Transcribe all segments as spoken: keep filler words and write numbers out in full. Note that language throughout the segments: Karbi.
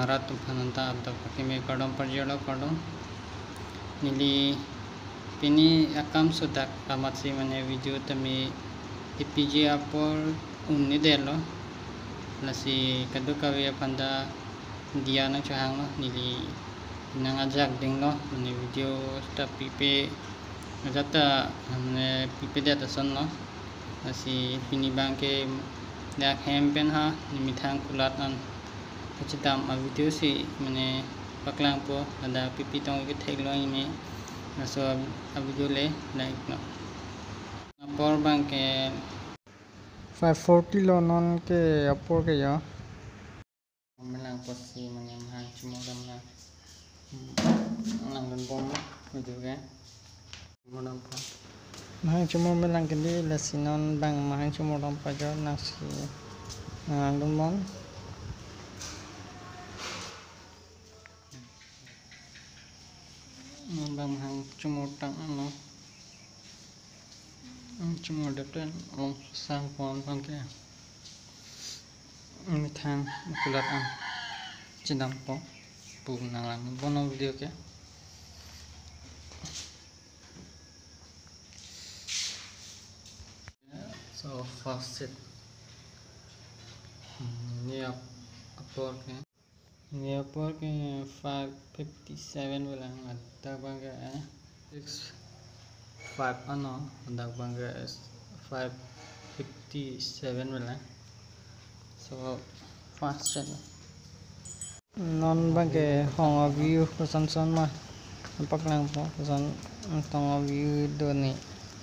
Rat atum aphan anta adap akimi kardom parjirlo, kardom. Neli pini akam sodak amatsi mane video tame ipiji apor un-edetlo. Lasi kadokave aphan ta diya nangchehanglo, neli nang ajak dinglo, mane video ta pipe ajat ta, mane pipedet asonlo. Lasi pini abangke dak hem pen ha, ne methang kulat an kachedam avideo si mane paklangpo, ladak pipi tong ketheklong ini. Laso avideo le like no. Apor abangke five forty lo non ke apor ke yo. Melangpo si mane mahang chomodam na. Hmm, langdunbom video ke. Chomodampo. Mahang chomo melang kedi, lasi non abang mahang chomodampo jo, nangsi nang langdunbom. Non abang mahang chomotang ano. Hmm, chomodam pen along sang pon abangke methang kulat an chedampo pu nang langdunbom video ke. So first set. Hmm, ne ap-, apor ke. Ne apor ke five fifty-seven velang, ladak abangke, eh, six five ano, ladak abangke five fifty-seven velang. So first set. Non abangke hong a-view koson son ma paklangpo, koson tong a-view do ne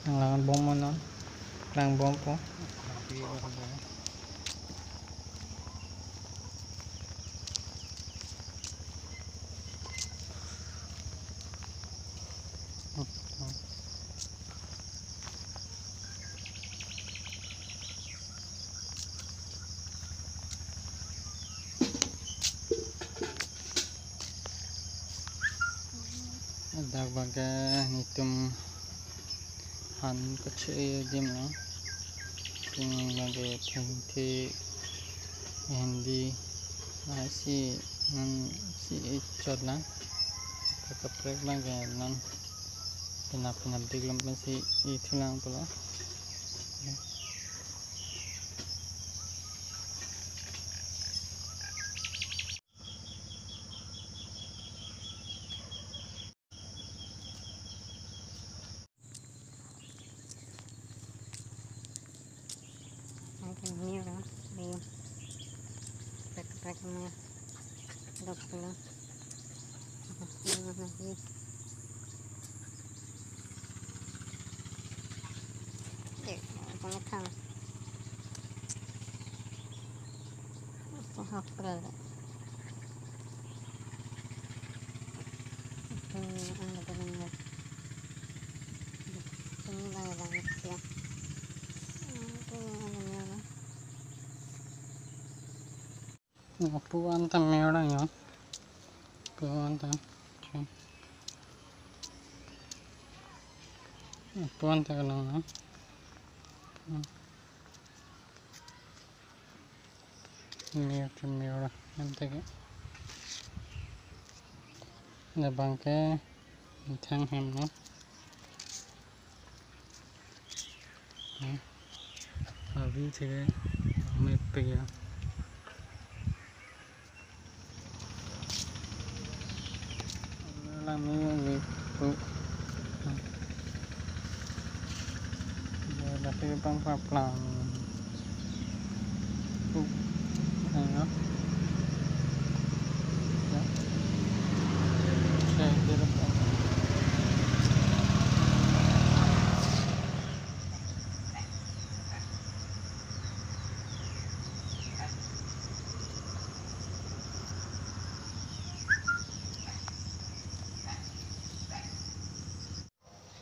nang langbom ma non, langbompo. Ladak abangke netum han kache adim lo. Pini abangke thengthe, Hindi, lasi non si ichot lang. Kakaprek abangke non penap penap dik lam pensi ithulang pulo. Ang kanyang, ayun. Pek-pek niya. Dok pula. Ano na, ayun. Eh, ang pangitang. Ito, hapra. Ito, ang nagaling na. Ito, ang nagaling siya. Ito, ang ano niya, no? Apu an ta mera yo. Apu an ta. Apu an ta kalang, no? Mir ke mir ante ke. Labangke methang hem, no? Hmm. Avi thire me pegya. Lang ni ni pu. Ya, tapi pang paplang. Pu. Ayo. Ya. Oke, di depan.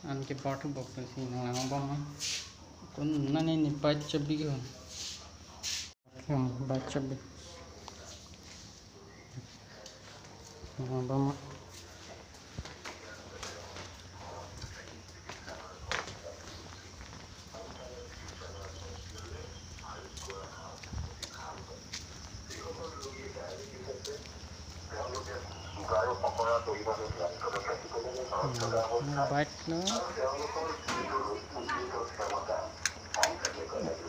An ke part bok pensi nang lang bom. Kun nani ni bacha big ho. Yang bacha big. Nang bom. Right now.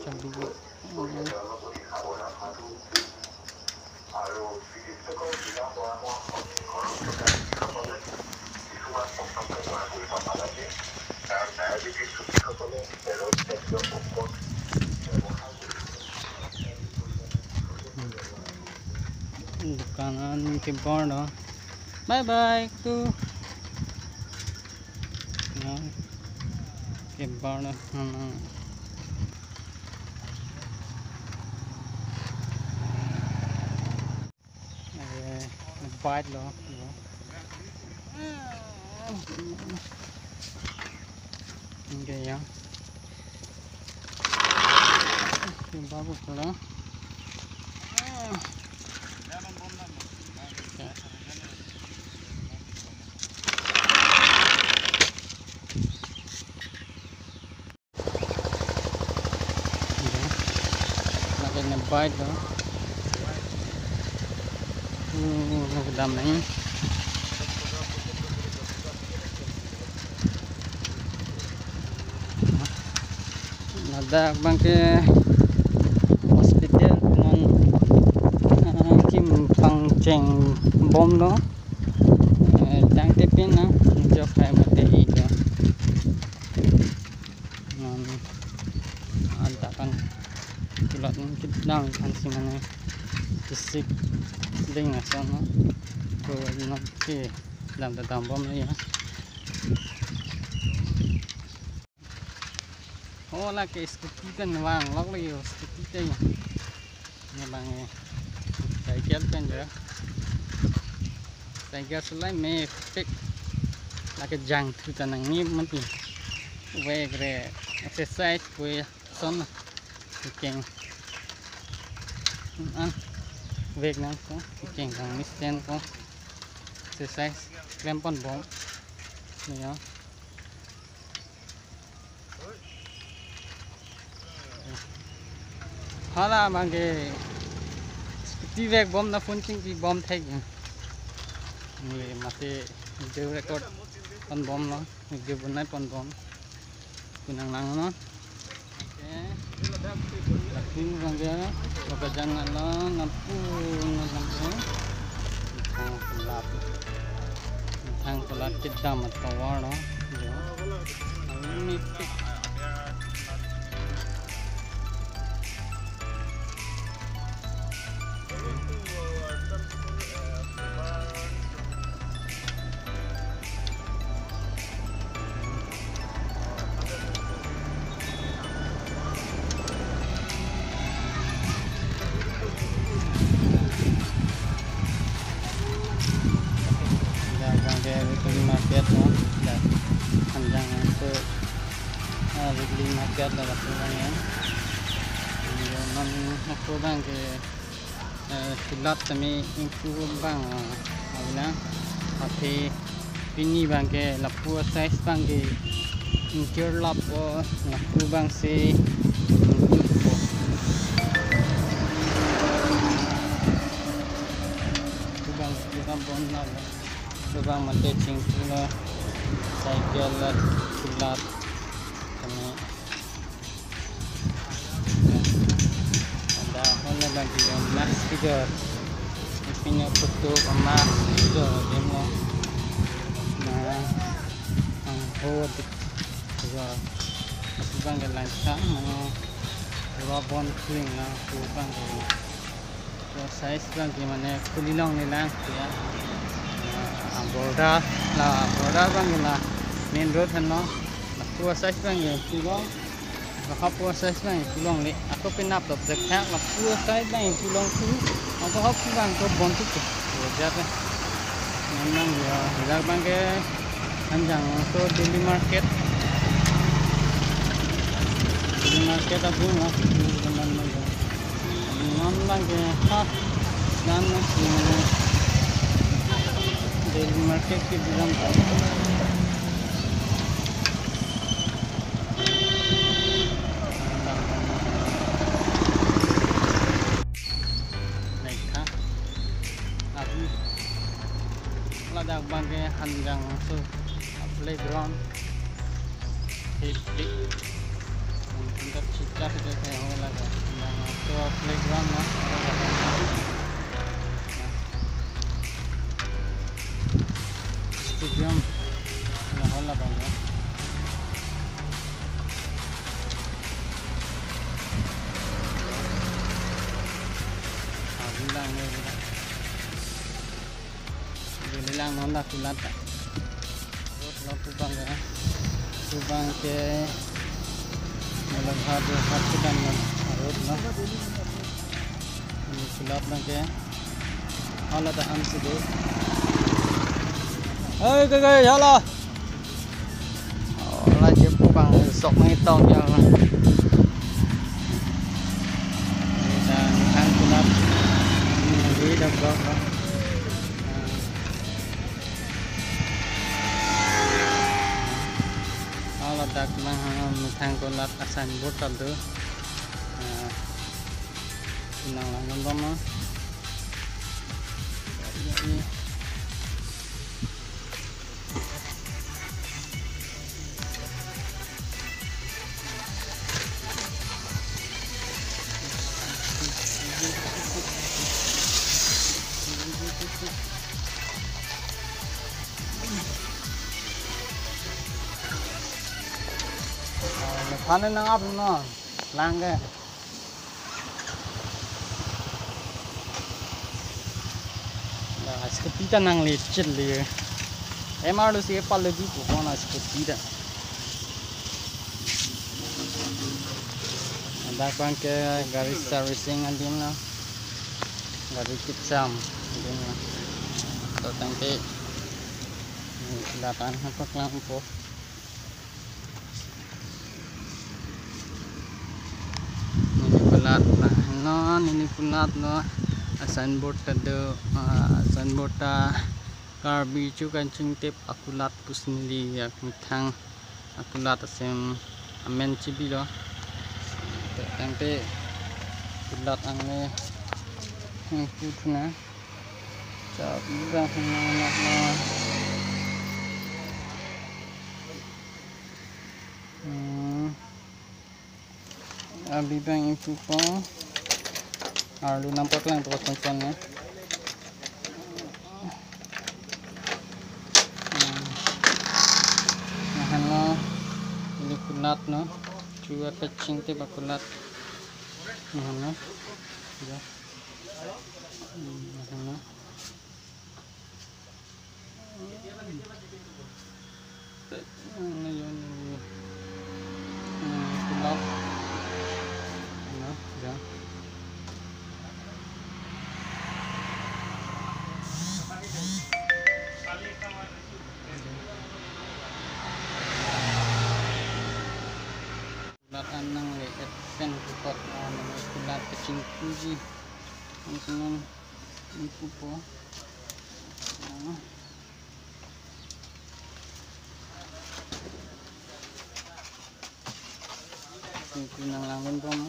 Chabi. Dukan an ke bor do. Bye bye tu. Ya. Ke bor do. Hmm. Eh, bike lo. Oke ya. Oke, bagus lo. Lake ne bike lo. Hmm, kedam nang. Ladak abang ke hospital non, ah, kim pangcheng bom lo. Eh, tangte pin na, jok hai mate i lo. Non, ada kan, kulat non kedam kan si mane, kisik ding ason no. Ko non kedam kedam bom ya. Oh, lake scooty kan vang lok le yo, scooty te yo. Ne abang e. Cycle pen jo. Cycle sulai mepik. Lake jangthu ta nangji mati. Vek re exercise koi ason na. Kekeng. An. Vek nangkok. Kekeng kangni stand ko. Exercise klem pon bom. Ne yo. Hala abang ke scooty vek bom na phone chingki bom thek. Neli mati video record pon bom lo, video bonai pon bom. Kunang lang no. Oke. Lapu abang ke, Bokajan lo, lapu abang ke. Thang kulat. Thang kulat kedam atovar lo. Yo. Ini pik. Dak abang ke weekly market lo, dak Hanjang so, ah, weekly market lo lapu abang ya. Ini lo non lapu abang ke, eh, kulat tame ingpu abang, ah, abilang. Tapi pini abang ke lapu size abang ke ingkir lapo, lapu abang si ingkir po. Lapu abang si kita bon na. Lapu abang mate chingpu lo, cycle lo, kulat. Kami ada hon abang ke mask kejor. Ipinyo putu mask kejor demo. Na, ang ho dik kejor. Lapu abang ke langsam, ano, robon kling na, lapu abang ke. Laso size abang ke mane khuli longle lang ya. Ah, border, la border abang ke la main road henlo. Laso size abang ke khuli long. Laso size abang ke khuli longle. Ako penap top jek thak laso size abang ke khuli long tu. Ako hop abang ko bon tu tu. Wajar ya. Memang ya, dak abang ke Hanjang so daily market. Daily market abang la. Teman abang ke. Non abang ke ha, dan si daily market ke bilang. Naik ha. Abi. Ladak abang ke Hanjang so. Playground. Hip, hip. Tingkat chicha kita kayak ho laga. Yang itu playground lah. Stadium. Nah, ho laga ya. Ah, bilang ni, bilang. Bilang non dak kulat ta. Road lo kubang ya. Kubang ke malam hadu hadu dan road lo. Ini kulat bang ke. Hala tahan sih deh. Hei, guys, guys, hala. Oh, lagi pupang sok nang itong ya. Kita methang kulat. Ini lagi dak blok lo. Hala dak nang methang kulat a-signboard ta do. Nang lang nang dom na. Methang nang up non. Lang ke. Nah, scooty ta nangle chit le. M R do si pal le du ko na scooty ta. Dak bang ke gari servicing adim na. Gari kecham adim na. To tangte. Datang apa kelang po. Neli kulat lo, no, neli kulat lo. A-signboard ta do, ah, signboard ta Karbi Cho Kachingthip akulat pusi neli ya methang akulat asem amen chibilo. Tangte kulat angle hengpu thuna. Chap, dak hengna na. Hmm. Abi bang ingpupo. Arlu nampak lang po tonton na. Hmm. Nah, no. Neli kulat no. Cho Kachingthip akulat. Nah, no. Ya. Hmm, nah, no. Ano yun? Hmm, kulat. Ano? Yan. Kulat an nangle et pen kupot, ah, nangle kulat kachingpuji. Ang sunung ingpupo. Ah. Ingpu nang lang dun bom.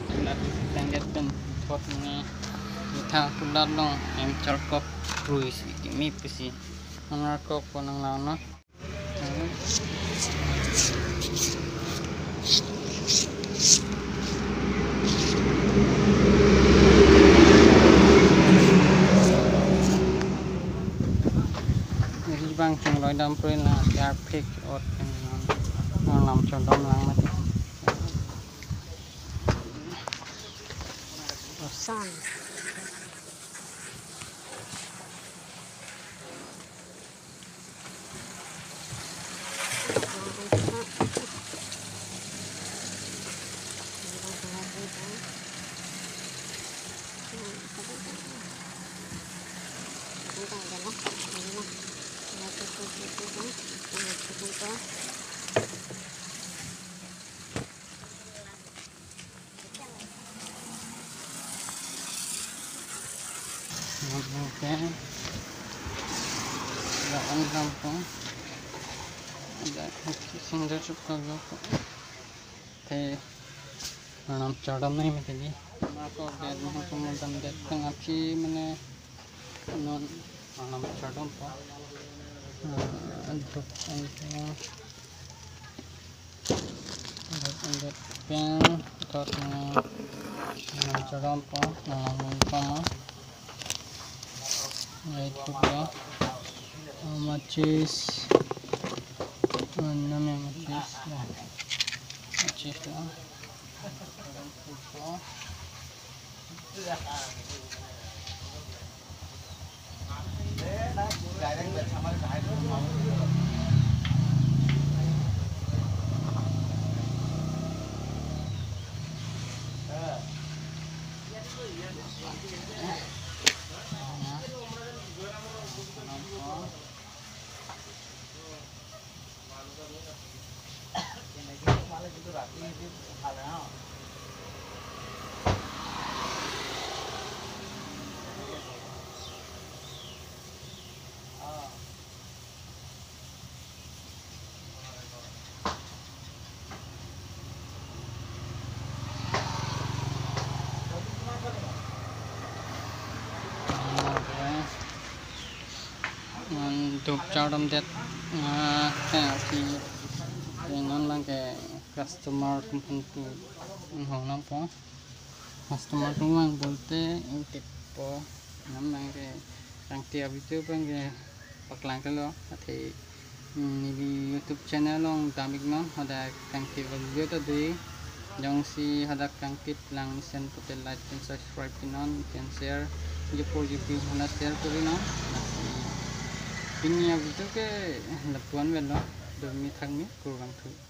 Kulat tangdet pen pot ni methang kulat long em charkok rui si kimi pusi. Nang arkok po nang lang no. Ri bang chingloi dam pui na, jar phik ot, nang lam chodom lang mati. Sang. Ada single chok kalo. Te arnam chardam nangji mati di. Ako bed mo ko mo damdet tang aphi mane non arnam chardampo. Ah, aduk ante aduk ante pen kot mo arnam chardampo, arnam lungpama. Itulo. Ah, matches. Ah, name matches. Ya. Matches lo. Man dhup chardamdet, ah, te aphi, te non lang ke customer atum aphan pu inghong nangpo. Customer atum vang pulote ingtippo, non lang ke tangte a-video abang ke paklang kalo, athe, mm, neli YouTube channel along dam-iknon, hadak tangte a-video ta do. Jongsi hadak tangte lang mesen pulote like pen subscribe pinon, pen share, jepur jepi hala share korinon. Lasi pini a-video ke lapu-an avelo, dome thakme, kurvangthu.